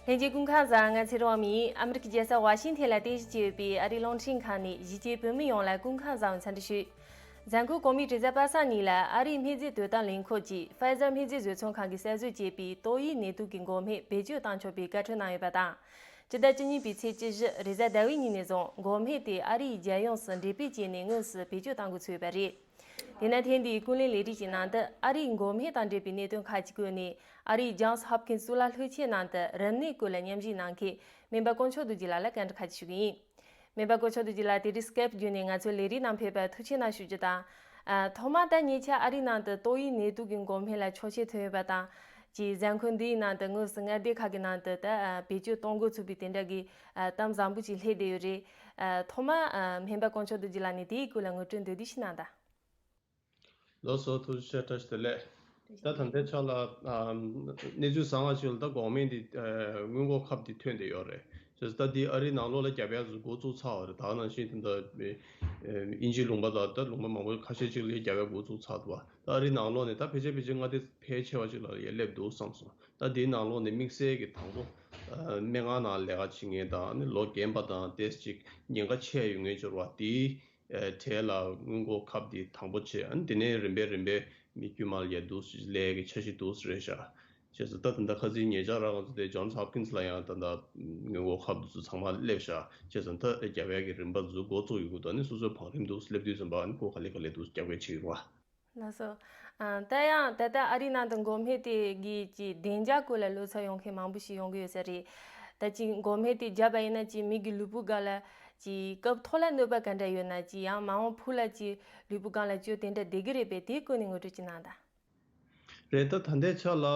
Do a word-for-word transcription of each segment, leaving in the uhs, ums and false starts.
ལྷན་རྒྱས་སྐུ་ཁམས་བཟང་། ང་ཚེ་རིང་དབང་མོ་ཡིན། ཨ་མི་རི་ཀའི་རྒྱལ་ས་ཝ་ཤིང་ཐན་ལ་རྟེན་གཞི་བྱས་ཡོད་པའི་ཨ་རིའི་རླུང་འཕྲིན་ཁང་ནས་གཞིས་བྱེས་བོད་མི་ཡོངས་ལ་སྐུ་ཁམས་བཟང་བའི་འཚམས་འདྲི་ཞུ། མཛད་སྒོའི་གོང་མའི་དྲི་ཟ་པ་སངས་ཉིན་ལ་ཨ་རིའི་སྨན་རྫས་དོ་དམ་ལས་ཁུངས་ཀྱིས་ཕའི་ཛར་སྨན་རྫས་བཟོ་ཚོང་ཁང་གིས་གསར་བཟོ་བྱས་པའི་ཏོག་དབྱིབས་ནད་དུག་གི་འགོག་སྨན་བེད་སྤྱོད་གཏང་ཆོག་པའི་བཀའ་འཁྲོལ་གནང་ཡོད་པ་དང་། སྤྱི་ཟླ་བཅུ་གཉིས་པའི་ཚེས་བཅུ་བཞི་རེས་གཟའ་ཟླ་བའི་ཉིན་ནས་བཟུང་འགོག་སྨན་དེ་ཨ་རིའི་རྒྱལ་ཡོངས་སུ་འགྲེམས་སྤེལ་བྱས་ནས་དངོས་སུ་བེད་སྤྱོད་གཏང་འགོ་ཚུགས་ཡོད་པ་རེད། དེས་ན་ཐེངས་འདིའི་ཀུན་གླེང་ལས་རིམ་གྱི་ནང་དུ་ཨ་རིའི་འགོག་སྨན་དང་འབྲེལ་བའི་གནད་དོན་ཁག་ཅིག་བཀོད་ནས། ཨ་རིའི་ཇོན་སི་ཧོབ་ཀིན་སི་གཙུག་ལག་སློབ་ཆེན་ནང་དུ་རིམས་ནད་སྐོར་ལ་མཉམ་ཞུགས་གནང་མཁན་སྨན་པ་དཀོན་མཆོག་རྡོ་རྗེ་ལགས་ལ་བཀའ་འདྲི་ཁ་ཅིག་ཞུ་གི་ཡིན། སྨན་པ་དཀོན་མཆོག་རྡོ་རྗེ་ལགས་དེ་རིང་སི་ཀེབ་བརྒྱུད་ནས་ང་ཚོའི་ལས་རིམ་ནང་ཕེབས་པར་ཐུགས་རྗེ་གནང་ཞུ་རྒྱུ་དང་། ཨ། ཐོག་མར་ད་ཉེ་ཆར་ཨ་རིའི་ནང་དུ་ཏོག་དབྱིབས་ནད་དུག་གི་འགོག་སྨན་ལ་ཆོག་མཆན་ཐོན་ཡོད་པ་དང་། ཅིག་གཟའ་འཁོར་འདིའི་ནང་དུ་དངོས་སུ་མངའ་སྡེ་ཁག་གི་ནང་དུ་ད་ཨ་བེད་སྤྱོད་གཏོང་འགོ་ཚུགས་པའི་དེ་འདྲ་གི་ཨ་གཏམ་བཟང་པོ་ཅིག་སླེབས་བསྡད་ཡོད་རེད། ཨ། ཐོག་མར་ཨ་སྨན་པ་དཀོན་མཆོག་རྡོ་རྗེ་ལགས་ནས་དེའི་སྐོར་ལ་ངོ་སྤྲོད་མདོར་བསྡུས་ཤིག་གནང་དང་། ལགས་སོ། ཐུགས་རྗེ་ཆེ། བཀྲ་ཤིས་བདེ་ལེགས། ད་ད་ལྟའི་ཆ་ལ་ཨ་གནས་ཚུལ་བཟང་ང་ཞིག་ལ་ད་འགོག་སྨན་འདི་ཨ་སྔོན་འགོག་ཁབ་འདི་ཐོན་བསྡད་ཡོད་རེད། བྱས་ཙང་ད་འདི་ཨ་རིའི་ནང་ལོགས་ལ་རྒྱབ་ཡག་ཚོ་འགོ་བཙུགས་ཚར་བ་རེད། ད་ག་ནང་བཞིན་ད་ལྟ་ཨ་དབྱིན་ཇིའི་ལུང་པ་དང་ད་ལུང་པ་མང་པོ་ཁ་ཤས་ཅིག་ལ་རྒྱབ་ཡག་འགོ་བཙུགས་ཚར་འདུག་བ། ད་ཨ་རིའི་ནང་ལོགས་ནས་ད་ཕལ་ཆེར་ཕལ་ཆེར་མངའ་སྡེ་ཕལ་ཆེ་བ་ཅིག་ལ་ཡ་སླེབས་འདུག་བསམ་སོང་། ད་འདིའི་ནང་ལོགས་ནས་དམིགས་བསལ་གྱི་དང་པོ་ཨ་སྨན་ཁང་ནང་ལས་ཀ་བྱེད་མཁན་དང་ཨ་ནི་ལོ་རྒན་པ་དང་ཏོག་ཙམ་ཅིག་ཉེན་ཁ་ཆེ་ཡོད་མཁན་ཅིག་རེད་བ། དེའི་ཨ་གྲས་ལ་སྔོན་འགོག་ཁབ་འདི་དང་པོ་བྱས། ཨ་ནི་དེ་ནས་རིམ་པས་རིམ་པས་མི་དཀྱུས་མ་ལ་ཡ་འདུག་སེ་ལས་ཀྱི་འཆར་གཞི་འདུག་སེ་རེད་ཤག་བྱས་ཙང་ད་ད་ལྟ་ཁ་སང་ཉེ་ཆར་རང་ང་ཚོ་དེ་ཇོན་སི་ཧོབ་ཀིན་སི་ལ་ཡང་ད་ལྟ་སྔོན་འགོག་ཁབ་འདི་ཚོ་ཚང་མ་སླེབས་ཤག་བྱས་ཙང་ད་རྒྱབ་ཡག་གི་རིམ་པ་འདི་ཚོ་འགོ་བཙུགས་ཡོང་གི་འདུག་ཨ་ནི་སོ་སོའི་བང་རིམ་འདུག་སེ་སླེབས་དུས་ཙམ་པ་ཨ་ནི་ཁོ་ག་ལེ་ག་ལེ་འདུག་སེ་རྒྱབ་སྐྱོར་བྱེད་ཀྱི་རེད་བ། ལགས་སོ། ཨ། ད་ཡང་ད་ལྟ་ཨ་རིའི་ནང་དུ་འགོག་སྨན་དེ་གི་ཀྱི་བདེ་འཇགས་སྐོར་ལ་བློ་འཚབ་ཡོང་མཁན་མང་པོ་ཞིག་ཡོང་གི་ཡོད་ས་རེད། ད་ཅིག་འགོག་སྨན་དེ་བརྒྱབ་པ་ཡིན་ན་ཅིག་མི་གི་ལུས་པོའི་སྒང་ལ་ཅིག་སྐབས་ཐོག་ལ་གནོད་པ་ག་འདྲ་ཡོད་ན། ཅིག་ཡང་མ་འོངས་ཕུགས་ལ་ཅིག་ལུས་པོའི་སྒང་ལ་སྐྱོན་དེ་འདྲ་བསྡད་ཀྱི་རེད་པས། དེའི་སྐོར་ནས་ངོ་སྤྲོད་ཅིག་གནང་དང་། རེད། ད་ད་ལྟའི་ཆ་ལ་ཨ་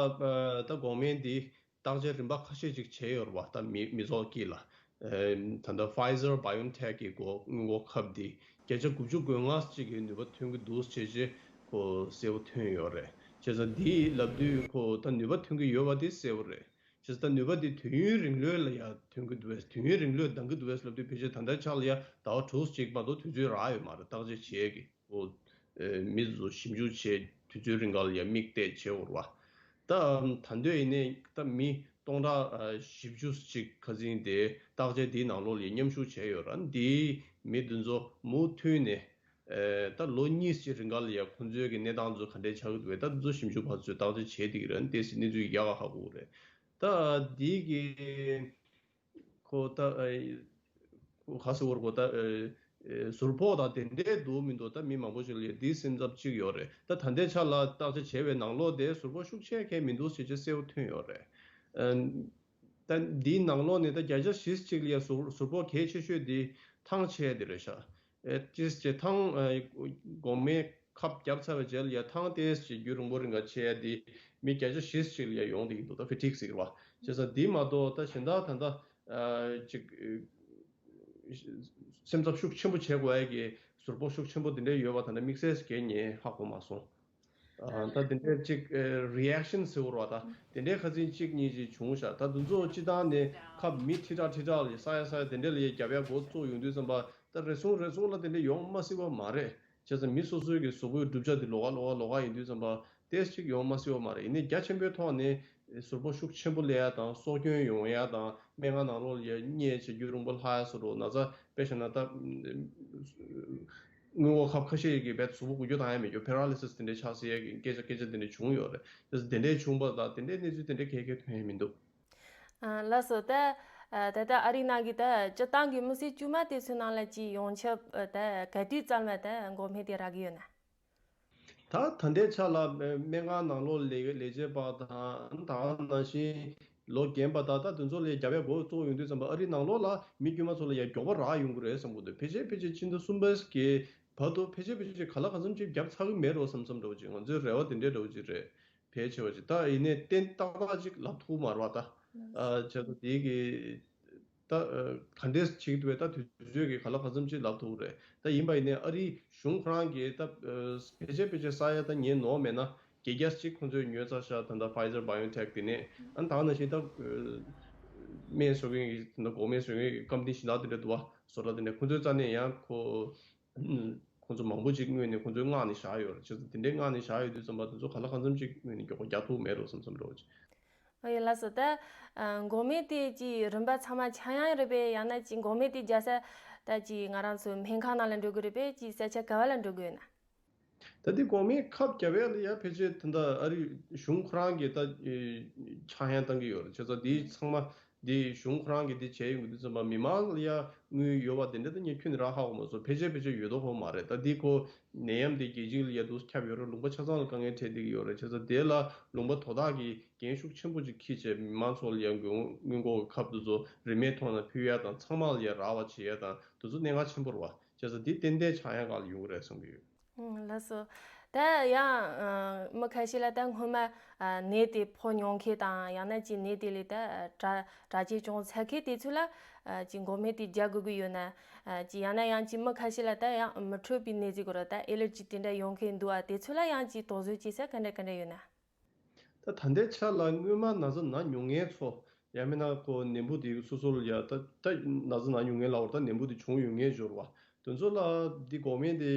ད་འགོག་སྨན་འདི་བརྟག་དཔྱད་རིམ་པ་ཁ་ཤས་ཅིག་བྱས་ཡོད་རེད་བ། ད་མི་མི་ཚོགས་དཀྱིལ་ལ། ཨེ་ད་ལྟ་Pfizer BioNTech གི་འགོག་སྔོན་འགོག་ཁབ་འདི་བརྒྱ་ཆ་དགུ་བཅུ་གོ་ལྔ་ཅིག་གི་ནུས་པ་ཐོན་གྱི་འདུག་བྱས་རྗེས་ཁོ་གསལ་པོ་ཐོན་ཡོད་རེད། བྱས་ཙང་འདི་ལབ་དུས་ཁོ་ད་ནུས་པ་ཐོན་གྱི་ཡོད་པ་འདི་གསལ་པོ་རེད། བྱས་ཙང་ད་ནུས་པ་འདི་དུས་ཡུན་རིང་ལོས་ལ་ཡ་ཐོན་གྱི་འདུག་བས། དུས་ཡུན་རིང་ལོས་འདང་གི་འདུག་བས་ལབ་དུས་ཕལ་ཆེར་ད་ལྟའི་ཆ་ལ་ཡ་ཟླ་བ་དྲུག་ཅིག་མ་གཏོགས་དུས་ཚོད་རག་ཡོད་མ་རེད། བརྟག་དཔྱད་བྱེད་ཀྱི། ཨོ། ཨེ་མི་ཚོ་ཞིབ་འཇུག་བྱས་དུས་ཚོད་རིང་ག་ལ་ཡ་དམིགས་གཏད་བྱས་ཡོད་རེད་བ། ད་ད་འདོད་ཡིན་ནའི་ད་མི་སྟོང་ཕྲག་ཨ་བཞི་བཅུ་ཅིག་ཁ་སང་དེ་བརྟག་དཔྱད་དེའི་ནང་ལོགས་ལ་ཡ་མཉམ་ཞུགས་བྱས་ཡོད་རེད། འདིའི་མི་འདི་ཚོ་མུ་མཐུད་ནས་ཨེ་ད་ལོ་གཉིས་ཅིག་རིང་ག་ལ་ཡ་ཁོང་ཚོའི་གི་གནས་སྟངས་ཚོ་ག་འདྲས་ཆགས་ཀྱི་འདུག་བས། ད་འདི་ཚོ་ཞིབ་འཇུག་པ་ཚོས་བརྟག་དཔྱད་བྱས་བསྡད་ཀྱི་རེད། དེ་སྲིད་གནས་ཚུལ་ཡག་ག་ཧ་གོ་གི་རེད། ད་འདི་གི་ཁོ་ད་ཨེ་ཁོ་ག་ཟེར་བར་ཁོ་ད་ཨེ་ཨེ་ཟུར་ཕོག་དང་དེ་འདྲས་འདུག་མི་འདུག་ད་མི་མང་པོ་ཞིག་ལ་ཡ་འདི་སེམས་འཚབ་ཅིག་ཡོད་རེད། ད་ད་ལྟའི་ཆ་ལ་བརྟག་དཔྱད་བྱས་པའི་ནང་ལོགས་དེ་ཟུར་ཕོག་ཤུགས་ཆེ་གང་མི་འདུག་ཟེར་ཅིག་གསལ་པོ་ཐོན་ཡོད་རེད། ཨ་ད་འདིའི་ནང་ལོགས་ནས་ད་བརྒྱ་ཆ་བཞི་ཅིག་ལ་ཡ་ཟུར་ཟུར་ཕོག་གལ་ཆེ་ཤོས་འདི་ཐང་ཆད་དེ་རེད་ཤག་ཨེ་ཅིས་ཅེ་ཐང་ཨེ་འགོག་སྨན་ཁབ་བརྒྱབ་ཚར་བའི་རྗེས་ལ་ཡ་ཐང་ཏོག་ཙམ་རྒྱུན་རིང་པོ་རིང་ག་ཆད་ཡ་འདི་མི་བརྒྱ་ཆ་བཞི་ཅིག་ལ་ཡ་ཡོང་བསྡད་ཀྱི་འདུག་ད་ཕི་ཊིག་ཟེར་གྱི་རེད་བ། བྱས་ཙང་འདི་མ་གཏོགས་ད་གཞན་དག་ད་ལྟ་ཨ་ཅིག་སེམས་འཚབ་ཤུགས་ཆེན་པོ་བྱེད་དགོས་ཡ་གི་ཟུར་ཕོག་ཤུགས་ཆེན་པོ་དེ་འདྲ་ཡོད་པ་ད་ལྟ་དམིགས་བསལ་ཞིག་ངས་ཧ་གོ་མ་སོང་། ཨ་ད་དེ་འདྲའི་ཅིག་ཨེ་རི་ཨེག་ཤན་ཟེར་བ་རེད་བ། ད་དེ་འདྲའི་ཁ་སང་གཅིག་གཉིས་ཅིག་བྱུང་ཤག་ད་དེ་ཚོ་སྤྱི་བཏང་ནས་ཁ་མི་ཁྲི་ཕྲག་ཁྲི་ཕྲག་ལ་ས་ཡ་ས་ཡ་དེ་འདྲ་ལ་ཡ་རྒྱབ་ཡ་འགོ་བཙུགས་ཡོང་དུས་ཙམ་པ་ད་རེ་ཟུང་རེ་ཟུང་ལ་དེ་འདྲ་ཡོང་མ་སྲིད་པ་མ་རེད། བྱས་ཙང་མི་སོ་སོའི་གི་གཟུགས་པོའི་གྲུབ་ཆ་དེ་ལོགས་ཀ་ལོགས་ཀ་ལོགས་ཀ་ཡིན་དུས་ཙམ་པ་ཏོག་ཙམ་ཅིག་ཡོང་མ་སྲིད་པ་མ་རེད། ཡིན་ནའི་རྒྱ་ཆེན་པོའི་ཐོག་ནས་ཟུར་ཕོག་ཤུགས་ཆེན་པོ་སླེབས་ཡ་དང་སྲོག་སྐྱོན་ཡོང་ཡ་དང་སྨན་ཁང་ནང་ལོགས་ལ་ཡ་གནས་བྱེད་རྒྱུ་རིང་པོ་ལྷག་ཡ་བཟོ་འདྲ། ན་ཚ་དཔེ་བཞག་ན་ད་སྔོན་འགོག་ཁབ་ཁ་ཤས་ཀྱིས་རྦད་གཟུགས་པོ་འགུལ་སྐྱོད་བཏང་ཡ་མེད་རྒྱུ་པེ་ར་ལི་སིས་དེ་འདྲའི་ཆགས་སྲིད་ཡ་གི་སྐད་ཆ་སྐད་ཆ་དེ་འདྲ་བྱུང་ཡོད་རེད། དེ་འདྲའི་བྱུང་པ་དང་དེ་འདྲའི་གནས་ཚུལ་དེ་འདྲའི་གལ་གལ་ཐོན་ཡ་མི་འདུག་ཨ། ལགས་སོ། ད་ཨ་ད་ལྟ་ཨ་རིའི་ནང་གི་ད་སྤྱིར་བཏང་གི་མི་སེར་དཀྱུས་མ་དེ་ཚོའི་ནང་ལ་ཅིག་ཡོངས་ཁྱབ་ཨ་ད་ག་དུས་ཙམ་ལ་ད་འགོག་སྨན་དེ་རག་གི་ཡོད་ན། ད་ད་ལྟའི་ཆ་ལ་སྨན་ཁང་ནང་ལོགས་ལས་ལས་བྱེད་པ་དང་ད་ག་ནང་བཞིན་ལོ་རྒན་པ་དང་ད་དེ་ཚོ་ལ་རྒྱབ་ཡ་འགོ་བཙུགས་ཡོང་དུས་ཙམ་པ་ཨ་རིའི་ནང་ལོགས་ལ་མི་དཀྱུས་མ་ཚོ་ལ་ཡ་མགྱོགས་པོ་རག་ཡོང་གི་རེད་བསམ་གྱི་འདུག་ཕལ་ཆེར་ཕལ་ཆེར་ཕྱི་ཟླ་གསུམ་པའི་གི་བར་དུ་ཕལ་ཆེར་ཕལ་ཆེར་ག་ལ་གང་འཚམ་ཅིག་བརྒྱབ་ཚར་གི་མེད་རོགས་བསམ་བསམ་འདྲ་བོ་ཅིག་ང་ཚོའི་རེ་བ་དེ་འདྲའི་འདྲ་བོ་ཅིག་རེད། ཕལ་ཆེ་བ་ཅིག་ད་ཡིན་ནའི་གཏན་ཏག་ཏག་ཅིག་ལབ་ཐུབ་མ་རེད་བ། ད་ཨ་བྱས་ཙང་དེ་གི་ད་ཨ་ག་འདྲས་བྱེད་ཀྱི་འདུག་བས། ད་དུས་ཚོད་ཀྱི་ག་ལ་གང་འཚམ་ཅིག་ལབ་ཐུབ་རེད། ད་ཡིན་པ་ཡིན་ནའི་ཨ་རིའི་གཞུང་ཁོ་རང་གིས་ད་ཨ་ཕལ་ཆེར་ཕལ་ཆེར་ས་ཡ་ད་ངས་ནོར་མེད་ན་བརྒྱད་བརྒྱ་ཅིག་ཁོང་ཚོས་ཉོས་ཚར་ཤག་ད་ལྟ་Pfizer BioNTech དེ་ནས་ཨ་ད་ག་ནང་བཞིན་ད་ཨ་སྨན་བཟོ་མཁན་གྱི་ད་ལྟ་འགོག་སྨན་བཟོ་མཁན་གྱི་སྐམ་ཐིག་ཞིག་ལ་དེ་འདྲ་འདུག་བ། བཟོ་གྲྭ་དེ་འདྲ་ཁོང་ཚོའི་རྩ་ནས་ཡང་ཁོ་ཁོང་ཚོ་མང་པོ་ཅིག་སྔོན་ནས་ཁོང་ཚོའི་མངགས་ནས་བཞག་ཡོད་རེད། བྱས་ཙང་དེ་འདྲའི་མངགས་ནས་བཞག་ཡོད་དུས་ཙམ་པ་དེ་ཚོ་ག་ལ་གང་འཚམ་ཅིག་སྔོན་ནས་མགྱོགས་པོ་རྒྱག་ཐུབ་མེད་རོགས་བསམ་བསམ་འདྲ་བོ་ཅིག་ཨོ་ཡ་ལགས་སོ། ད་འགོག་སྨན་དེ་ཅི་རིན་པ་ཚང་མ་ཆག་ཡང་རེད་པས། ཡང་ན་ཅི་འགོག་སྨན་དེ་རྒྱག་ས་ད་ཅི་ང་རང་ཚོ་སྨན་ཁང་ནང་ལ་འགྲོ་དགོས་རེད་པས། ཅི་ས་ཆ་ག་བ་ལ་འགྲོ་དགོས་ཡོད་ན། ད་དེ་འགོག་སྨན་ཁབ་རྒྱབ་ཡ་ལ་ཡ་ཕལ་ཆེར་ད་ལྟ་ཨ་རི་གཞུང་ཁོ་རང་གིས་ད་ཆག་ཡང་བཏང་གི་ཡོད་རེད། བྱས་ཙང་དེ་ཚང་མ་དེ་གཞུང་ཁོ་རང་གིས་དེ་བྱས་ཡོང་གི་དུས་ཙམ་པ་མི་མང་ལ་ཡ་དངུལ་ཡོད་པ་དེ་འདྲ་ད་ངས་ཁྱོན་ནས་རང་ཧ་གོ་མ་སོང་། ཕལ་ཆེར་ཕལ་ཆེར་ཡོད་མདོག་ཁོ་མ་རེད། ད་དེ་ཁོ་ནད་ཡམས་དེ་རྒྱལ་སྤྱི་ལ་ཡ་འདུག་ཁྱབ་ཡོད་རེད། ལུང་པ་ཆ་ཚང་ལ་དཀའ་ངལ་འཕྲད་བསྡད་ཀྱི་ཡོད་རེད། བྱས་ཙང་དེ་ལ་ལུང་པ་དོ་བདག་གིས་འགན་ཤུགས་ཆེན་པོ་ཅིག་འཁྱེར་བྱས་མི་མང་ཚོ་ལ་ཡ་སྔོན་འགོག་གི་ཁབ་དེ་ཚོ་རིན་མེད་ཐོག་ནས་ཕུལ་ཡ་དང་ཚང་མ་ལ་ཡ་རག་པ་བྱེད་ཡ་དང་དེ་ཚོ་གནད་འགག་ཆེན་པོ་རེད་བ། བྱས་ཙང་འདི་ཏན་ཏན་ཆག་ཡང་ག་ལ་ཡོང་གི་རེད་བསམ་གྱི་ཡོད། ཨང་། ལགས་སོ། ད་ཡང་མི་ཁ་ཤས་ལ་ད་སྔོན་མ་ནད་དེ་ཕོག་མྱོང་མཁན་དང་ཡང་ན་ཅིག་ནད་དེ་ལས་ད་དྲག་དྲག་སྐྱེད་བྱུང་ཚར་མཁན་དེ་ཚོ་ལ་ཅིག་འགོག་སྨན་དེ་རྒྱག་དགོས་ཀྱི་ཡོད་ན། ཅིག་ཡང་ན་ཡང་ཅིག་མི་ཁ་ཤས་ལ་ད་ཡང་མི་འཕྲོད་པའི་ནད་ཅིག་གོ་ར་ད་ཨེ་ལར་ཇི་དེ་འདྲ་ཡོང་མཁན་འདུག་ཨ། དེ་ཚོ་ལ་ཡང་ཅིག་དོགས་ཟོན་བྱེད་ས་ག་འདྲ་ག་འདྲ་ཡོད་ན། ད་ད་ལྟའི་ཆ་ལ་སྔོན་མ་ན་ཚ་ན་མྱོང་མཁན་ཚོ་ཡང་མིན་ན་ཁོ་ནད་འབུ་དེ་སོ་སོ་ལ་ཡ་ད་ད་ན་ཚ་ན་མྱོང་མཁན་ལ་བར་ད་ནད་འབུ་དེ་བྱུང་ཡོད་མཁན་འབྱོར་བ་དེ་ཚོ་ལ་འདི་འགོག་སྨན་དེ་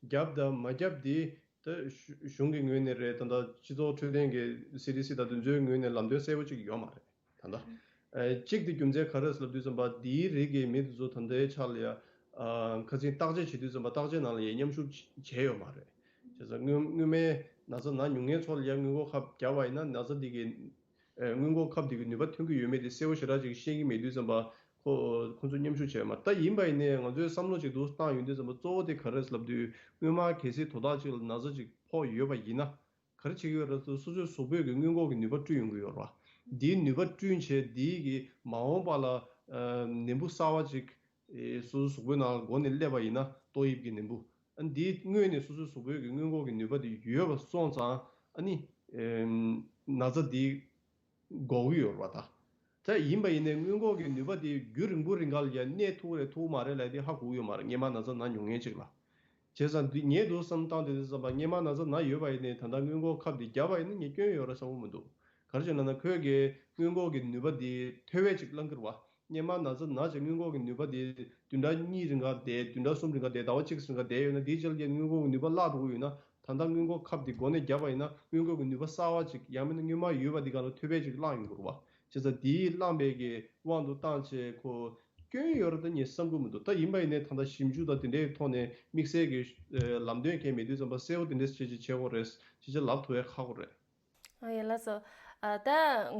བརྒྱབ་དང་མ་བརྒྱབ་དེ་ད་གཞུང་གི་ངོས་ནས་རེད། ད་ད་སྤྱི་ཚོགས་འཕྲོད་བསྟེན་གྱི་སི་ཌི་སི་དང་དེ་ཚོའི་ངོས་ནས་ལམ་སྟོན་གསལ་པོ་ཅིག་ཡོད་མ་རེད། ད་ལྟ། ཨེ། གཅིག་དེ་རྒྱུ་མཚན་ག་རེ་ཟེར་ལབ་དུས་ཙམ་པ་འདིའི་རིགས་ཀྱི་མི་དེ་ཚོ་ད་ལྟའི་ཆ་ལ་ཡ། ཨ། ཁ་སང་བརྟག་དཔྱད་བྱེད་དུས་ཙམ་པ་བརྟག་དཔྱད་ནང་ལ་ཡ་མཉམ་ཞུགས་བྱས་ཡོད་མ་རེད། བྱས་ཙང་སྔོན་སྔོན་མའི་ན་ཚ་ན་མྱོང་མཁན་ཚོ་ལ་ཡ་སྔོན་འགོག་ཁབ་བརྒྱབ་པ་ཡིན་ན་ན་ཚ་འདི་གི། ཨེ། སྔོན་འགོག་ཁབ་འདི་གི་ནུས་པ་ཐོན་གྱི་ཡོད་མེད་དེ་གསལ་པོ་ཞེ་དྲག་ཅིག་ཤེས་ཀྱི་མེད་དུས་ཙམ་པ་ཁོ་ཁོ་ཚོ་མཉམ་ཞུགས་བྱས་ཡོད་མ་རེད། ད་ཡིན་པ་ཡིན་ནའི་ང་ཚོས་བསམ་བློ་ཅིག་འདུག་བཏང་ཡོང་དུས་ཙམ་པ་གཙོ་བོ་དེ་ག་རེ་ཟེར་ལབ་དུས་སྔོན་མ་གལ་སྲིད་དོ་བདག་ཅིག་ལ་ན་ཚ་ཅིག་ཕོག་ཡོད་པ་ཡིན་ན། ག་རེ་བྱེད་ཀྱི་ཡོད་རེད་ཟེར་སོ་སོའི་གཟུགས་པོའི་གི་སྔོན་འགོག་གི་ནུས་པ་བསྐྲུན་ཡོང་གི་ཡོད་རེད་བ། འདིའི་ནུས་པ་བསྐྲུན་བྱས་འདིའི་གི་མ་འོངས་པ་ལ་ཨ། ནད་འབུ་གསར་བ་ཅིག་ཨེ། སོ་སོའི་གཟུགས་པོའི་ནང་ལ་འགོ་ནས་སླེབས་པ་ཡིན་ན་ཏོག་དབྱིབས་ཀྱི་ནད་འབུ། ཨ། འདིའི་སྔོན་ནས་སོ་སོའི་གཟུགས་པོའི་གི་སྔོན་འགོག་གི་ནུས་པ་དེ་ཡོད་པ་སོང་ཙང་ཨ་ནི་ཨེམ། ན་ཚ་འདི་འགོག་གི་ཡོད་རེད་བ་ད། ད་ཡིན་པ་ཡིན་ནའི་སྔོན་འགོག་གི་ནུས་པ་དེ་རྒྱུན་རིང་པོ་རིང་ག་ལ་ཡ་གནས་ཐུབ་རེད་ཐུབ་མ་རེད་ལབ་དེ་ཧ་གོ་གི་ཡོད་མ་རེད། སྔོན་མ་ན་ཚ་ན་མྱོང་མཁན་ཅིག་ལ། བྱས་ཙང་འདི་ངས་འདུག་བསམ་བཏང་དེ་དུས་ཙམ་པ་སྔོན་མ་ན་ཚ་ན་ཡོད་པ་ཡིན་ནའི་ད་ལྟ་སྔོན་འགོག་ཁབ་འདི་བརྒྱབ་པ་ཡིན་ན་ངས་སྐྱོན་ཡོད་ར་བསམ་གྱི་མི་འདུག་ག་རེ་བྱས་ན་ན་ཁོས་གི་སྔོན་འགོག་གི་ནུས་པ་འདི་ཐོལ་པ་ཅིག་བསླང་གི་རེད་བ། སྔོན་མ་ན་ཚ་ན་བྱས་སྔོན་འགོག་གི་ནུས་པ་འདི་བདུན་ཕྲག་གཉིས་རིང་ག་བསྡད་བདུན་ཕྲག་གསུམ་རིང་ག་བསྡད་ཟླ་བ་གཅིག་རིང་ག་བསྡད་ཡོད་ན་འདིའི་རྗེས་ལ་ཀྱི་སྔོན་འགོག་གི་ནུས་པ་བརླག་འགྲོ་གི་ཡོད་ན། ད་ལྟ་སྔོན་འགོག་ཁབ་འདི་འགོ་ནས་བརྒྱབ་པ་ཡིན་ན་སྔོན་འགོག་གི་ནུས་པ་གསར་བ་ཅིག་ཡང་མིན་ན་སྔོན་མ་ཡོད་པ་འདི་ག་ལ་ཐོལ་པ་ཅིག་བསླངས་ཡོང་གི་རེད་བ། བྱས་ཙང་འདིའི་བསླངས་པའི་གི་དབང་དུ་བཏང་བྱས་ཁོ་སྐྱོན་ཡོད་རེད་ད་ངས་བསམ་གྱི་མི་འདུག་ད་ཡིན་པ་ཡིན་ནའི་ད་ལྟ་ཞིབ་འཇུག་དང་དེ་འདྲའི་ཐོག་ནས་དམིགས་བསལ་གྱི་ལམ་སྟོན་གང་མེད་དུས་ཙམ་པ་གསལ་པོ་དེ་འདྲས་བྱས་བྱས་བྱེད་དགོས་རེད་ཅེས་བྱས་ལབ་ཐུབ་ཡ་ཁག་པོ་རེད། ཨ་ཡ་ལགས་སོ། ཨ། ད་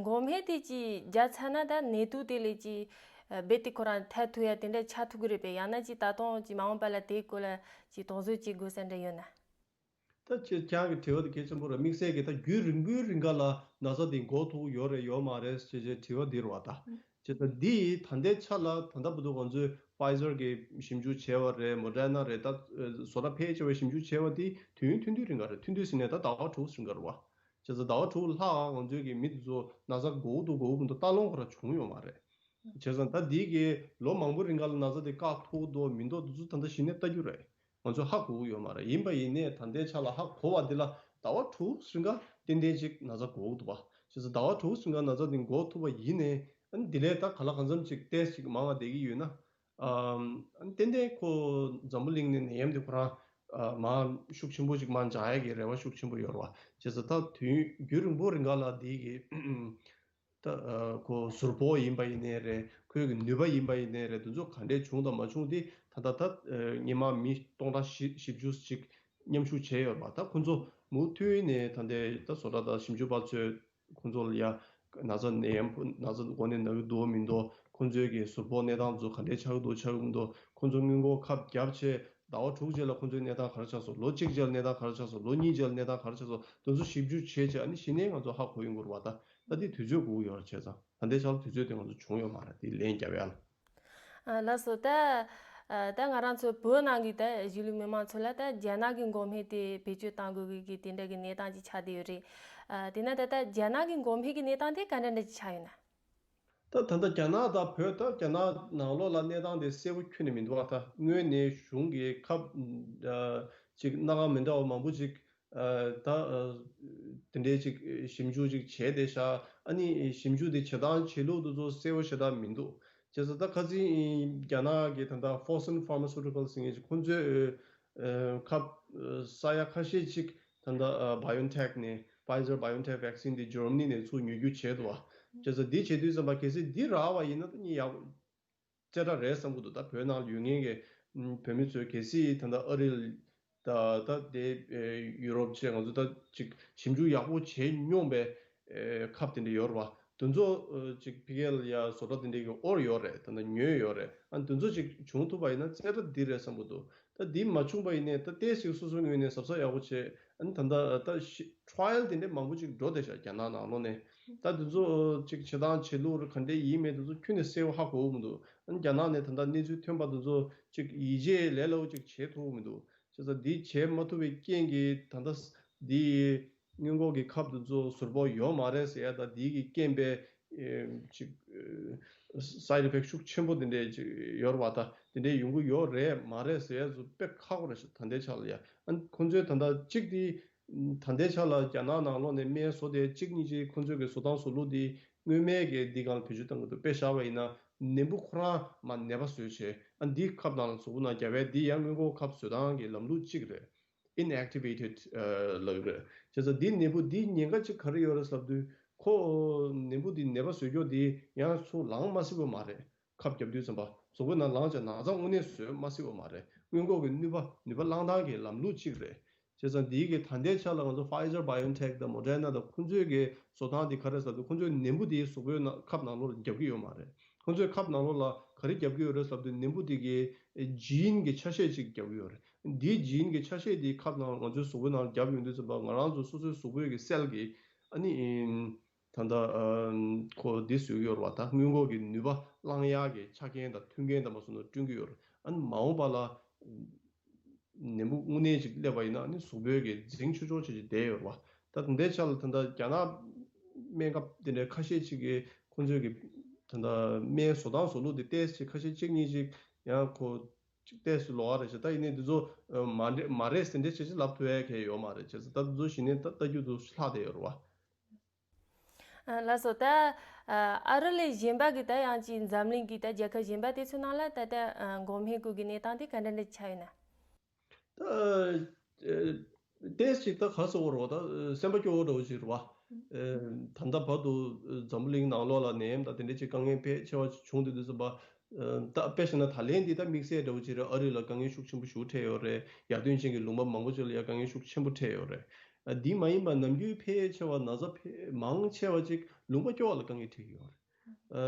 འགོག་སྨན་དེ་ཅིག་བརྒྱབ་ཚར་ན་ད་ནད་དུག་དེ་ལས་ཅིག་རྦད་དེ་ཁོ་རང་ཐར་ཐུབ་ཡ་དེ་འདྲ་ཆགས་ཐུབ་ཀྱི་རེད་པས། ཡང་ན་ཅིག་ད་དུང་ཅིག་མ་འོངས་པ་ལ་དེའི་སྐོར་ལ་ཅིག་དོགས་ཟོན་བྱེད་དགོས་ས་འདྲ་ཡོད་ན། ད་ཁྱེད་ཁྱེད་རང་གི་དྲི་བ་དེ་གལ་ཆེན་པོ་རེད། དམིགས་བསལ་གྱི་ད་རྒྱུན་རིང་པོའི་རིང་ག་ལ་ན་ཚ་དེ་འགོག་ཐུབ་ཡོད་རེད་ཡོད་མ་རེད་ཅེས་བྱས་དྲི་བ་འདི་རེད་བ་ད། བྱས་ཙང་འདི་ད་ལྟའི་ཆ་ལ་ད་ལྟ་བར་དུ་ང་ཚོས་Pfizer་གི་ཞིབ་འཇུག་བྱས་པ་རེད། Moderna་རེད། ད་བཟོ་གྲྭ་ཕལ་ཆེ་བས་ཞིབ་འཇུག་བྱས་པ་དེ་དུས་ཡུན་ཐུང་ཐུང་རིང་ག་རེད། ཐུང་ཐུང་ཟེར་ནས་ད་ཟླ་བ་དྲུག་རིང་ག་རེད་བ། བྱས་ཙང་ཟླ་བ་དྲུག་ལྷག་ང་ཚོའི་གི་མི་དེ་ཚོ་ན་ཚ་འགོག་འདུག་འགོག་མི་འདུག་ལྟ་ལོང་ཁོ་རང་བྱུང་ཡོད་མ་རེད། བྱས་ཙང་ད་འདི་གི་ལོ་མང་པོ་རིང་ག་ལ་ན་ཚ་དེ་བཀག་ཐུབ་འདུག་མི་འདུག་དེ་ཚོ་ད་ལྟ་གཞི་ནས་ལྟ་རྒྱུ་རེད། ང་ཚོས་ཧ་གོ་གི་ཡོད་མ་རེད། ཡིན་པ་ཡིན་ནའི་ད་ལྟའི་ཆ་ལ་ཧ་གོ་བ་འདི་ལ་ཟླ་བ་དྲུག་རིང་ག་ཏན་ཏན་ཅིག་ན་ཚ་འགོག་འདུག་བ། བྱས་ཙང་ཟླ་བ་དྲུག་རིང་ག་ན་ཚ་འདི་འགོག་ཐུབ་པ་ཡིན་ནའི་ཨ་ནི་འདི་ལས་ད་ག་ལ་གང་འཚམ་ཅིག་ཏོག་ཙམ་ཅིག་མང་བ་བསྡད་ཀྱི་ཡོད་ན། ཨ་ནི་ཏན་ཏན་ཁོ་འཛམ་བུ་གླིང་ནས་ནད་ཡམས་འདི་ཁོ་རང་ཨ་མར་ཤུགས་ཆེན་པོ་ཅིག་མར་འཇགས་ཡ་གི་རེ་བ་ཤུགས་ཆེན་པོ་ཡོད་རེད་བ། བྱས་ཙང་ད་དུས་རྒྱུན་རིང་པོ་རིང་ག་ལ་འདི་གི་ད་ཨ་ཁོ་ཟུར་ཕོག་ཡིན་པ་ཡིན་ནའི་རེད། ཁོའི་གི་ནུས་པ་ཡིན་པ་ཡིན་ནའི་རེད། དེ་ཚོ་ག་འདྲས་བྱུང་དང་མ་བྱུང་དེ་ད་ལྟ་ད་ཨ་སྔོན་མ་མི་སྟོང་ཕྲག་བཞི་བཞི་བཅུ་ཞིག་མཉམ་ཞུགས་བྱས་ཡོད་རེད་པ། ད་ཁོ་ཚོ་མུ་མཐུད་ནས་ད་ལྟའི་ད་བཟོ་གྲྭ་དང་ཞིབ་འཇུག་པ་ཚོས་ཁོ་ཚོ་ལ་ཡ་ན་ཚ་ནད་ཡམས་ན་ཚ་འགོ་ནས་ན་གི་འདུག་མི་འདུག་ཁོ་ཚོའི་གི་ཟུར་ཕོག་གནས་སྟངས་ཚོ་ག་འདྲས་ཆགས་ཀྱི་འདུག་ཆགས་ཀྱི་མི་འདུག་ཁོ་ཚོ་སྔོན་འགོག་ཁབ་བརྒྱབ་བྱས་ཟླ་བ་དྲུག་རྗེས་ལ་ཁོ་ཚོའི་གནས་སྟངས་ག་རེ་ཆགས་སོང་། ལོ་གཅིག་རྗེས་ལ་གནས་སྟངས་ག་རེ་ཆགས་སོང་། ལོ་གཉིས་རྗེས་ལ་གནས་སྟངས་ག་རེ་ཆགས་སོང་། དེ་ཚོ་ཞིབ་འཇུག་བྱས་བྱས་ཨ་ནི་གཞི་ནས་ང་ཚོ་ཧ་གོ་ཡོང་གི་རེད་པ། ད་ད་དེ་དུས་ཚོད་འགོར་གྱི་ཡོད་རེད། བྱས་ཙང་ད་ལྟའི་ཆར་དུས་ཚོད་དེ་ང་ཚོ་བྱུང་ཡོད་མ་རེད། དེ་ལན་རྒྱབ་ཡ་ལ། ཨ་ལགས་སོ། ད་ཨ་ད་ང་རང་ཚོ་བོད་ནང་གི་ད་གཞིས་ལུས་མི་མང་ཚོ་ལ་ད་རྒྱ་ནག་གི་འགོག་སྨན་དེ་བེད་སྤྱོད་གཏང་དགོས་ཀྱི་གི་དེ་འདྲ་གི་གནས་སྟངས་ཅིག་ཆགས་བསྡད་ཡོད་རེད། ཨ་དེ་ན་ད་ད་རྒྱ་ནག་གི་འགོག་སྨན་གི་གནས་སྟངས་དེ་ག་འདྲ་འདྲ་ཅིག་ཆགས་ཡོད་ན། ད་ད་ལྟ་རྒྱ་ནག་དང་བོད་ད་རྒྱ་ནག་ནང་ལོགས་ལ་གནས་སྟངས་དེ་གསལ་པོ་ཁྱོན་ནས་མི་འདུག་བ། ད་སྔོན་ནས་གཞུང་གི་ཁབ་ཨ་ཅིག་སྣ་ཁ་མི་འདྲ་བ་མང་པོ་ཅིག་ཨ་ད་ཨ་དེ་འདྲའི་ཅིག་ཞིབ་འཇུག་ཅིག་བྱས་བསྡད་ཤག་ཨ་ནི་ཞིབ་འཇུག་དེ་བྱེད་སྟངས་བྱེད་ལུགས་དེ་ཚོ་གསལ་པོ་ཞེ་དྲག་མི་འདུག་བྱས་ཙང་ད་ཁ་སང་རྒྱ་ནག་གི་ད་ལྟ་Fosun Pharmaceuticals་ཟེར་མཁན་ཅིག་ཁོང་ཚོས་ཨ་ཁབ་ཨ་ས་ཡ་ཁ་ཤས་ཅིག་ད་ལྟ་ཨ་BioNTech་ནས་Pfizer BioNTech vaccine་དེ་Germany་ནས་ཚུར་ཉོ་རྒྱུ་བྱས་འདུག་བ། བྱས་ཙང་འདི་བྱེད་དུས་ཙམ་པ་གལ་སྲིད་འདི་རག་པ་ཡིན་ན་ད་ནི་ཡག་རྩེ་གྲ་རེད་བསམ་གྱི་འདུག་ད་བོད་ནང་ཡོད་མཁན་གྱི་ཨམ་བོད་མི་ཚོས་གལ་སྲིད་ད་ལྟ་ཨ་རི་ད་ད་དེ་ཨེ་ཡུ་རོབ་བཅས་ང་ཚོ་ད་ཅིག་ཞིབ་འཇུག་ཡག་པོ་བྱས་མྱོང་པའི་ཨེ་ཁབ་དེ་འདྲ་ཡོད་རེད་བ། དེ་ཚོ་ཨེ་ཅིག་ཕ་གི་ལ་ཡ་བཟོ་གྲྭ་དེ་འདྲ་གི་དབོར་ཡོད་རེད། ད་ནི་ཉོས་ཡོད་རེད། ཨ་ནི་དེ་ཚོ་ཅིག་བྱུང་ཐུབ་པ་ཡིན་ན་རྩེ་གྲ་འདི་རེད་བསམ་གྱི་འདུག་ད་འདི་མ་བྱུང་པ་ཡིན་ནའི་ད་ཏོག་ཙམ་སོ་སོའི་ངོས་ནས་གཟབ་གཟབ་ཡག་པོ་བྱས། ཨ་ནི་ད་ལྟ་ད་ཤི་ཊ་ར་ཡལ་དེ་འདྲ་མང་པོ་ཅིག་འགྲོ་བསྡད་ཤག་རྒྱ་ནག་ནང་ལོགས་ནས། ད་དེ་ཚོ་ཅིག་བྱེད་སྟངས་བྱེད་ལུགས་ག་འདྲ་ཡིན་མིན་དེ་ཚོ་ཁྱོན་ནས་གསལ་པོ་ཧ་གོ་གི་མི་འདུག་ཨ་ནི་རྒྱ་ནག་ནས་ད་ལྟ་གནས་ཚུལ་ཐོན་པ་དེ་ཚོ་ཅིག་ཡིད་ཆེས་ལས་སླ་པོ་ཅིག་བྱེད་ཐུབ་ཀྱི་མི་འདུག་བྱས་ཙང་འདི་བྱེད་མ་ཐུབ་པའི་རྐྱེན་གྱིས་ད་ལྟ་འདི་སྔོན་འགོག་གི་ཁབ་དེ་ཚོ་ཟུར་ཕོག་ཡོད་མ་རེད་ཟེར་ཡ་ད་འདི་གི་རྐྱེན་པས་ཨེ་ཅིག་ཨེ་སའེ་ཌི་ཨི་ཕེག་ཤུགས་ཆེན་པོ་དེ་འདྲས་ཅིག་ཡོད་རེད་བ། ད་དེ་འདྲས་ཡོང་གི་ཡོད་རེད་མ་རེད་ཟེར་ཡ་ཚོ་དཔེ་ཁག་པོ་རེད་ཤག་ད་ལྟའི་ཆ་ལ་ཡ། ཨ་ནི་ཁོང་ཚོས་ད་ལྟ་གཅིག་དེ་ད་ལྟའི་ཆ་ལ་རྒྱ་ནག་ནང་ལོགས་ནས་སྨན་བཟོ་དེ་གཅིག་གཉིས་ཅིག་ཁོང་ཚོས་གི་བཟོ་སྟངས་བཟོ་ལུགས་དེ་སྔོན་མའི་གི་འདི་སྒང་ལ་བེད་སྤྱོད་གཏང་གི་འདུག་དཔེ་བཞག་པ་ཡིན་ན་ནད་འབུ་ཁོ་རང་མར་ནད་པ་བཟོས་བྱས། ཨ་འདི་ཁབ་ནང་ལ་གཟུགས་པོ་ནང་རྒྱབ་པས་འདི་ཡང་སྔོན་འགོག་ཁབ་བཟོ་སྟངས་ཀྱི་ལམ་ལུགས་གཅིག་རེད། Inactivated ལབ་ཀྱི་རེད། བྱས་ཙང་འདི་ནད་འབུ་འདི་ཉེན་ཁ་གཅིག་ག་རེ་ཡོད་རེད་ཟེར་དུས་ཁོ་ནད་འབུ་འདི་ནད་པ་བཟོས་ཀྱོག་འདི་ཡང་ཚུར་ལངས་མ་སྲིད་པ་མ་རེད། ཁབ་བརྒྱབ་དུས་ཙམ་པ་གཟུགས་པོའི་ནང་ལངས་བྱས་ན་ཚ་དངོས་གནས་བཟོས་མ་སྲིད་པ་མ་རེད། སྔོན་འགོག་གི་ནུས་པ་ནུས་པ་བསླང་སྟངས་ཀྱི་ལམ་ལུགས་གཅིག་རེད། བྱས་ཙང་འདིའི་གི་ད་ལྟའི་ཆ་ལ་ང་ཚོ་Pfizer BioNTech དང་Moderna དང་ཁོང་ཚོའི་གི་བཟོ་སྟངས་འདི་ག་རེ་ཟེར་དུས་ཁོང་ཚོས་ནད་འབུ་འདི་གཟུགས་པོའི་ནང་ཁབ་ནང་ལོགས་ལ་བརྒྱབ་ཀྱི་ཡོད་མ་རེད། ཁོང་ཚོས་ཁབ་ནང་ལོགས་ལ་ག་རེ་བརྒྱབ་ཀྱི་ཡོད་རེད་ཟེར་དུས་ནད་འབུ་འདི་གི་ཇིན་གི་ཆ་ཤས་ཅིག་བརྒྱབ་ཀྱི་ཡོད་རེད། འདིའི་ཇིན་གི་ཆ་ཤས་འདི་ཁབ་ནང་ང་ཚོའི་གཟུགས་པོའི་ནང་བརྒྱབ་ཡོང་དུས་ཙམ་པ་ང་རང་ཚོ་སོ་སོའི་གཟུགས་པོའི་གི་སེལ་གི་ཨ་ནི་ད་ལྟ་ཁོ་འདི་བཟོས་ཀྱི་ཡོད་རེད་བ། ད་སྔོན་འགོག་གི་ནུས་པ་བསླང་ཡག་གི་ཆ་རྐྱེན་དང་མཐུན་རྐྱེན་དང་མ་སོང་ན་བསྐྲུན་གྱི་ཡོད་རེད། ཨ་ནི་མ་འོངས་པ་ལ་ནད་འབུ་དངོས་གནས་ཅིག་སླེབས་པ་ཡིན་ན་ནི་གཟུགས་པོའི་གི་འཛིང་ཆོག་ཆོག་ཅིག་ཅིག་བསྡད་ཡོད་རེད་བ། ད་དེ་འདྲའི་ཆ་ལ་ད་ལྟ་རྒྱ་ནག་སྨན་ཁབ་དེ་འདྲའི་ཁ་ཤས་ཅིག་གིས་ཁོང་ཚོས་གི་ད་ལྟ་སྨན་བཟོ་སྟངས་བཟོ་ལུགས་དེ་ཏོག་ཙམ་ཁ་ཤས་གཅིག་གཉིས་ཅིག་ཡང་ཁོ་ཅིག་ཏོག་ཙམ་ལོགས་ཀ་རེད་ཤག་ད་ཡིན་ནའི་འདི་ཚོ་མ་འདྲ་མ་རེད་ཟེར་འདྲ་བྱེད་ཅིག་ལབ་ཐུབ་ཡ་གལ་ཡོད་མ་རེད། བྱས་ཙང་ད་འདི་ཚོ་གཞི་ནས་ད་ལྟ་རྒྱུ་འདུག་ལྷག་བསྡད་ཡོད་རེད་བ། ཨ་ལགས་སོ། ད་ཨ་རི་ལས་གཞན་པ་གི་ད་ཡང་ཅིག་འཛམ་གླིང་གི་ད་རྒྱལ་ཁབ་གཞན་པ་དེ་ཚོ་ནང་ལ་ད་ལྟ་ཨ་འགོག་སྨན་གྱི་གནས་སྟངས་དེ་ག་འདྲ་འདྲ་ཆགས་ཡོད་ན། ད་ཨ་ཏོག་ཙམ་ཅིག་ད་ག་ཟེར་དགོས་རེད་བ། ད་སེམས་པ་སྐྱོ་བོ་འདྲ་བོ་ཅིག་རེད་བ། ཨ་ད་ལྟ་བར་དུ་འཛམ་བུ་གླིང་ནང་ལོགས་ལ་ནད་ཡམས་དང་དེ་འདྲ་ཅིག་དཀའ་ངལ་ཕལ་ཆེ་བ་ཅིག་བྱུང་བསྡད་དུས་ཙམ་པ། ད་དཔེ་བཞག་ན་ད་ལན་འདི་ད་དམིགས་བསལ་འདྲ་བོ་ཅིག་རེད། ཨ་རི་ལ་དཀའ་ངལ་ཤུགས་ཆེན་པོ་ཞིག་འཕྲད་ཡོད་རེད། ཡར་ཐོན་ཅན་གྱི་ལུང་པ་མང་པོ་ཅིག་ལ་ཡང་དཀའ་ངལ་ཤུགས་ཆེན་པོ་འཕྲད་ཡོད་རེད། ཨ་འདི་མ་ཡིན་པ་ནམ་རྒྱུན་ཕལ་ཆེ་བ་ན་ཚ་ཕལ་མང་ཆེ་བ་ཅིག་ལུང་པ་སྐྱོ་བ་ལ་དཀའ་ངལ་འཕྲད་ཀྱི་ཡོད་རེད། ཨ་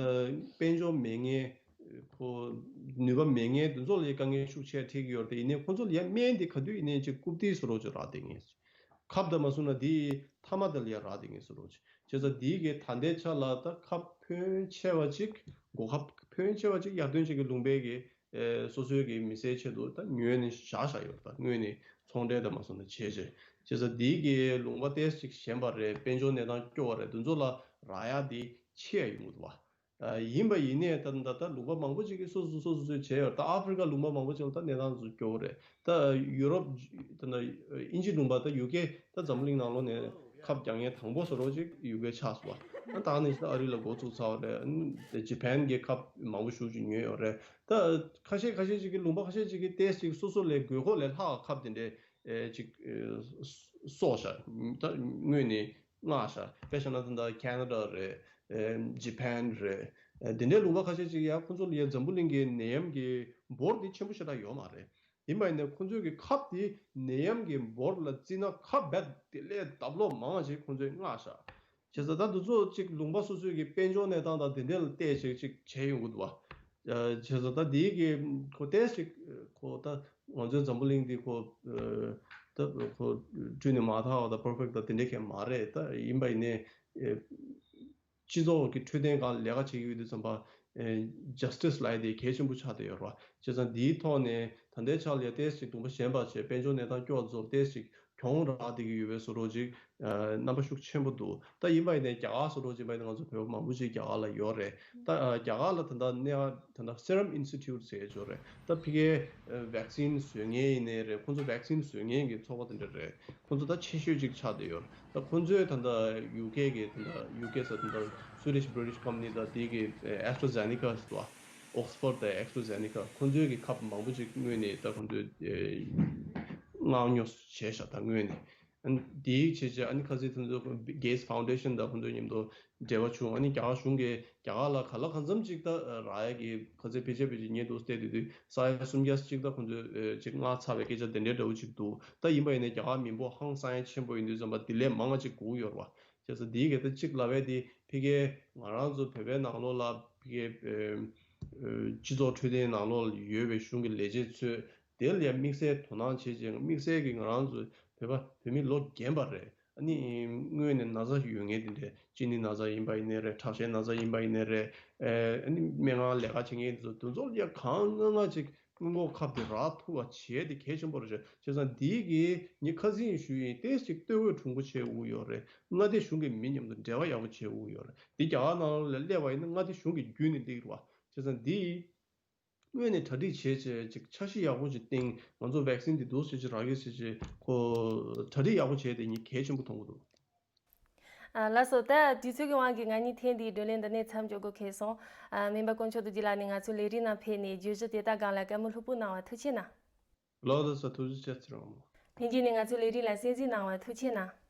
དཔལ་འབྱོར་མེད་མཁན་ཁོ་ནུས་པ་མེད་མཁན་དེ་ཚོ་ལ་ཡང་དཀའ་ངལ་ཤུགས་ཆེ་འཕྲད་ཀྱི་ཡོད་རེད། དེ་ཡིན་ནའི་ཁོ་ཚོ་ལ་ཡང་སྨན་འདི་ག་དུས་ཡིན་ནའི་ཅིག་རྐུབ་སྟེགས་བཟོ་འདྲ་ཅིག་རག་བསྡད་མཁན། ཁབ་དང་མ་བཟུང་ན་དེའི་མཐའ་མ་དེ་ལ་ཡང་རག་བསྡད་མཁན་བཟོ་འདྲ་ཅིག་བྱས་ཙང་དེའི་གི་ད་ལྟའི་ཆ་ལ་ད་ཁབ་ཕོན་ཆེ་བ་ཅིག་འགོག་ཁབ་ཕོན་ཆེ་བ་ཅིག་ཡར་ཐོན་ཅན་གྱི་ལུང་པའི་གི་ཨེ་སོ་སོའི་གི་མི་སེར་ཆེད་དུ་ད་ཉོས་ནས་བཞག་བཞག་ཡོད་རེད། ད་སྔོན་ནས་ཚོང་འབྲེལ་དང་མ་སོང་ན་བྱས་བྱས་བྱས་ཙང་དེའི་གི་ལུང་པ་ཏོག་ཙམ་ཅིག་ཞན་པ་རེད། དཔལ་འབྱོར་གནས་སྟངས་སྐྱོ་བ་རེད། དེ་ཚོ་ལ་རག་ཡ་དེ་ཆེ་ཡ་ཡོང་གི་འདུག་བ། ཨ་ཡིན་པ་ཡིན་ནའི་ད་ད་ད་ལུང་པ་མང་པོ་ཅིག་གིས་སོ་སོ་སོ་སོ་བྱས་ཡོད། ད་ཨ་ཧྥི་རི་ཀ་ལུང་པ་མང་པོ་ཅིག་ལ་ད་གནས་སྟངས་ཚོ་སྐྱོ་བོ་རེད། ད་ཡུ་རོབ་ད་ད་དབྱིན་ཇི་ལུང་པ་ད་ཡུ་ཀེ་ད་འཛམ་བུ་གླིང་ནང་ལོགས་ནས་ཁབ་རྒྱག་མཁན་དང་པོ་བཟོ་འདྲ་ཅིག་ཡུ་ཀེ་ཆགས་སོང་བ། ད་ད་ནས་ད་ཨ་རི་ལ་འགོ་བཙུགས་ཚར་བ་རེད། ཨ་ནི་ཇི་པན་གི་ཁབ་མང་པོ་ཞེ་པོ་ཅིག་ཉོས་ཡོད་རེད། ད་ཁ་ཤས་ཁ་ཤས་ཅིག་གིས་ལུང་པ་ཁ་ཤས་ཅིག་གིས་ཏོག་ཙམ་ཅིག་སོ་སོ་ལས་དགོས་མཁོ་ལས་ལྷག་ཁབ་དེ་འདྲས་ཨེ་ཅིག་ཨེ་གསོག་བཞག་ད་སྔོན་ནས་མངགས་བཞག་དཔེ་བཞག་ན་ད་ལྟ་ཁེ་ན་ཌ་རེད། ཨེ་ཇི་པན་རེད། ཨེ་དེ་འདྲའི་ལུང་པ་ཁ་ཤས་ཅིག་ཡང་ཁོང་ཚོ་ལ་ཡ་འཛམ་བུ་གླིང་གི་ནད་ཡམས་ཀྱི་འབོར་དེ་ཆེན་པོ་ཞེ་དྲག་ཡོད་མ་རེད། ཡིན་པ་ཡིན་ནའི་ཁོང་ཚོའི་གི་ཁབ་དེ་ནད་ཡམས་ཀྱི་འབོར་ལ་བརྩིས་ན་ཁབ་རྦད་དེ་ལས་ལྡབ་ལོག་མང་བ་ཞིག་ཁོང་ཚོས་མངགས་བཞག་བྱས་ཙང་ད་འདི་ཚོ་གཅིག་ལུང་པ་སོ་སོའི་གི་དཔལ་འབྱོར་གནས་སྟངས་དང་དེ་འདྲ་ལ་བལྟས་ཤིག་ཅིག་བྱས་ཡོང་གི་འདུག་བ། བྱས་ཙང་ད་འདིའི་གི་ཁོ་ཏོག་ཙམ་ཅིག་ཁོ་ད་ང་ཚོའི་འཛམ་བུ་གླིང་འདི་ཁོ་ད་ཁོ་བཀྲུས་ནས་མ་དག་པ་དང་པར་ཕེག་ཊི་དང་དེ་འདྲ་གང་མ་རེད། ད་ཡིན་པ་ཡིན་ནའི་སྤྱི་ཚོགས་ཀྱི་འཕྲོད་བསྟེན་སྒང་ལས་ཀ་བྱེད་ཀྱི་ཡོད་དུས་ཙམ་པ་ཇ་སི་ཊི་སི་ལབ་ཡ་དེ་གལ་ཆེན་པོ་ཆགས་བསྡད་ཡོད་རེད་བ། བྱས་ཙང་འདིའི་ཐོག་ནས་ད་ལྟའི་ཆ་ལ་ཡ་ཏོག་ཙམ་ཅིག་གདོང་པ་ཞན་པ་བྱས་དཔལ་འབྱོར་གནས་སྟངས་སྐྱོ་བ་ཚོར་ཏོག་ཙམ་ཅིག་གྱོང་རག་བསྡད་ཀྱི་ཡོད་པའི་བཟོ་འདྲ་ཅིག་ཨ་རྣམ་པ་ཤུགས་ཆེན་པོ་འདུག་ད་ཡིན་པ་ཡིན་ནའི་རྒྱ་གར་བཟོ་འདྲ་ཅིག་ཡིན་པ་ཡིན་ན་ང་ཚོ་བོད་པ་མང་པོ་ཅིག་རྒྱ་གར་ལ་ཡོད་རེད། ད་ཨ་རྒྱ་གར་ལ་ད་ལྟ་གནས་ད་ལྟ་Serum Institute ཟེར་ཡས་ཅིག་ཡོད་རེད། ད་ཕ་གིའི་ཨ་བེག་སིན་བཟོ་མཁན་ཡིན་ནའི་རེད། ཁོང་ཚོ་བེག་སིན་བཟོ་མཁན་གྱི་ཚོགས་པ་དེ་འདྲ་རེད། ཁོང་ཚོ་ད་ཆེ་ཤོས་ཅིག་ཆགས་བསྡད་ཡོད་རེད། ད་ཁོང་ཚོས་ད་ལྟ་ཡུ་ཀེ་གི་ད་ལྟ་ཡུ་ཀེ་ཟེར་ད་ལྟ་Swedish British company ད་དེ་གི་ཨ་AstraZeneca ཟེར་བ། Oxford དང་AstraZeneca ཁོང་ཚོའི་གི་ཁབ་མང་པོ་ཅིག་སྔོན་ནས་ད་ཁོང་ཚོས་ཨེ་མངགས་ཉོ་བྱས་ཤག་ད་སྔོན་ནས། ཨ་ནི་དེའི་ཆེད་ཆེད་ཨ་ནི་ཁ་སང་དེ་ཚོ་Gates Foundation་དང་ཁོང་ཚོ་མཉམ་དུ་འབྲེལ་བ་བྱུང་། ཨ་ནི་རྒྱ་གར་གཞུང་གིས་རྒྱ་གར་ལ་ག་ལ་གང་འཚམ་ཅིག་ད་རག་ཡ་གི་ཁ་སང་ཕལ་ཆེར་ཕལ་ཆེར་ཉེ་དུ་བལྟས་དུས་དུས་ས་ཡ་སུམ་བརྒྱ་ཅིག་ད་ཁོང་ཚོས་ཨེ་ཅིག་མངགས་ཚར་བའི་སྐད་ཆ་དེ་འདྲའི་འདྲ་བོ་ཅིག་འདུག་ད་ཡིན་པ་ཡིན་ནའི་རྒྱ་གར་མི་འབོར་ཧང་སང་ཡ་ཆེན་པོ་ཡིན་དུས་ཙམ་པ་དེ་ལས་མང་བ་ཅིག་དགོས་ཀྱི་ཡོད་རེད་བ། བྱས་ཙང་དེའི་གལ་ཏེ་གཅིག་ལབ་པ་དེ་ཕ་གིའི་ང་རང་ཚོ་བོད་པའི་ནང་ལོགས་ལ་ཕ་གིའི་ཨེ་ཨེ་སྤྱི་ཚོགས་འཕྲོད་བསྟེན་ནང་ལོགས་ལ་ཡོད་པའི་གཞུང་གི་ལས་བྱེད་ཚོས་དེ་ལ་ཡང་དམིགས་བསལ་དོ་སྣང་བྱེད་ཅིང་། དམིགས་བསལ་གྱིས་ང་རང་ཚོ་བོད་པ་བོད་མི་ལོ་རྒན་པ་རེད། ཨ་ནི་སྔོན་ནས་ན་ཚ་ཡོད་མཁན་དེ་འདྲས། གཅིན་སྙི་ན་ཚ་ཡིན་པ་ཡིན་ནའི་རེད། ཁྲག་ཤེད་ན་ཚ་ཡིན་པ་ཡིན་ནའི་རེད། ཨེ་ཨ་ནི་སྨན་ཁང་ལས་ཀ་བྱེད་མཁན་དེ་ཚོ་དེ་ཚོ་ལ་ཡང་གང་ང་ང་ཅིག་སྔོན་འགོག་ཁབ་དེ་རག་ཐུབ་པ་བྱས་དེ་གལ་ཆེན་པོ་རེད། བྱས་ཙང་འདི་གིས་ངས་ཁ་སང་ཞུས་ཡིན། ཏོག་ཙམ་ཅིག་ལྟོ་གོས་གྲུང་པོ་བྱེད་དགོས་ཡོད་རེད། མངའ་སྡེ་གཞུང་གི་མི་མཉམ་དུ་འབྲེལ་བ་ཡག་པོ་བྱེད་དགོས་ཡོད་རེད། འདི་རྒྱ་གར་ནང་ལ་སླེབས་པ་ཡིན་ན་མངའ་སྡེ་གཞུང་གི་བརྒྱུད་ནས་སླེབས་ཀྱི་རེད་བ། བྱས་ཙང་འདི་སྔོན་ནས་གྲ་སྒྲིག་བྱས་བྱས་ཅིག་འཆར་གཞི་ཡག་པོ་ཅིག་བཏིང་། ང་ཚོ་བེག་སིན་འདི་འདུག་ཟེར་ཅིག་རག་གི་ཟེར་ཅིག་ཁོ་གྲ་སྒྲིག་ཡག་པོ་བྱས་དེ་ངས་གལ་ཆེན་པོ་མཐོང་གི་འདུག་ཨ་ལགས་སོ། ད་དུས་ཚོད་ཀྱི་དབང་གིས་ང་གཉིས་ཐེངས་འདིའི་བགྲོ་གླེང་འདི་ནས་མཚམས་འཇོག་དགོས་ཁེལ་སོང་། ཨ་སྨན་པ་དཀོན་མཆོག་རྡོ་རྗེ་ལགས་ནས་ང་ཚོའི་ལས་རིམ་ནང་ཕེབས་ནས་བརྗོད་གཞི་དེ་དག་སྒང་ལ་བཀའ་མོལ་ལྷུག་པོ་གནང་བ་ཐུགས་རྗེ་གནང་། ལགས་སོ། ཐུགས་རྗེ་ཆེ། ཚེ་རིང་མོ། ལྷན་རྒྱས་ནས་ང་ཚོའི་ལས་རིམ་ལ་གསན་གཟིགས་གནང་བ་ཐུགས་རྗེ་གནང་།